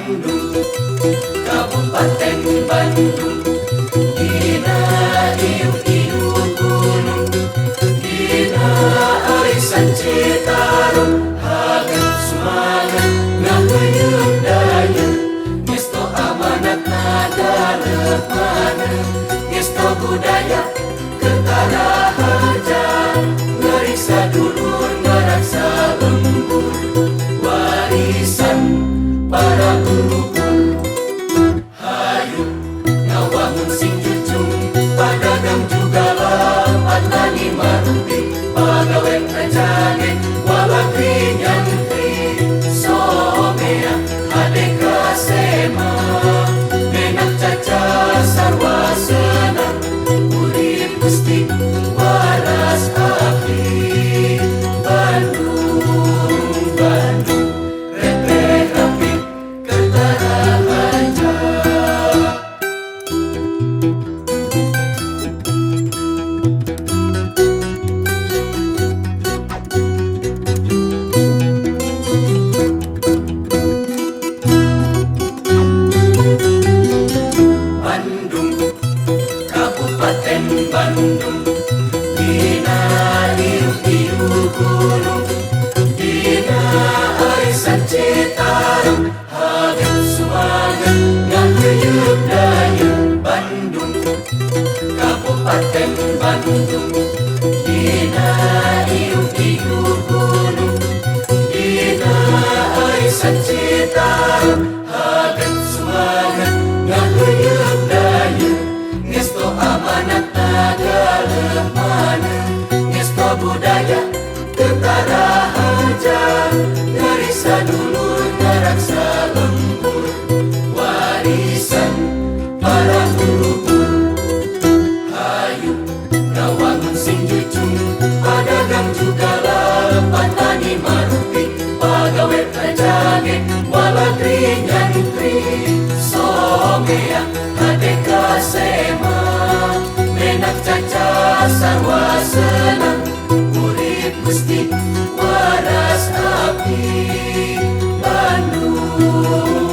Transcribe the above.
Bandung, Kabupaten Bandung, dina iuk-iuk gunung, dina arisan Citarum, haget sumanget ngaheuyeut daya, ngesto amanat nagaleuh maneh, ngesto budaya Kerta Raharja, ngariksa dulur ngaraksa lembur, warisan para leluhur. Hayu ngawangun sing jujur, padagang juga petani marupi, pagawe rencange walakri nyantri, somea hade kasema, menak caca sarwa senang, urip gusti waras api. Bandung, Bandung, repeh rapi Kerta Raharja. Bandung, Kabupaten Bandung, dina iuk-iuk gunung, dina arisan Citarum, haget sumanget ngaheuyeut daya. Bandung, Kabupaten Bandung, dina iuk-iuk gunung, dina arisan Citarum, haget sumanget ngaheuyeut daya, ngesto amanat nagaleuh maneh, ngesto budaya Kerta Raharja, ngariksa dulur ngaraksa lembur, warisan para leluhur. Hayu ngawangun sing jujur, padagang juga petani marupi, pagawe rencange walakri nyantri, somea hade kasema, menak caca sarwa senang, urip gusti waras api. Bandung,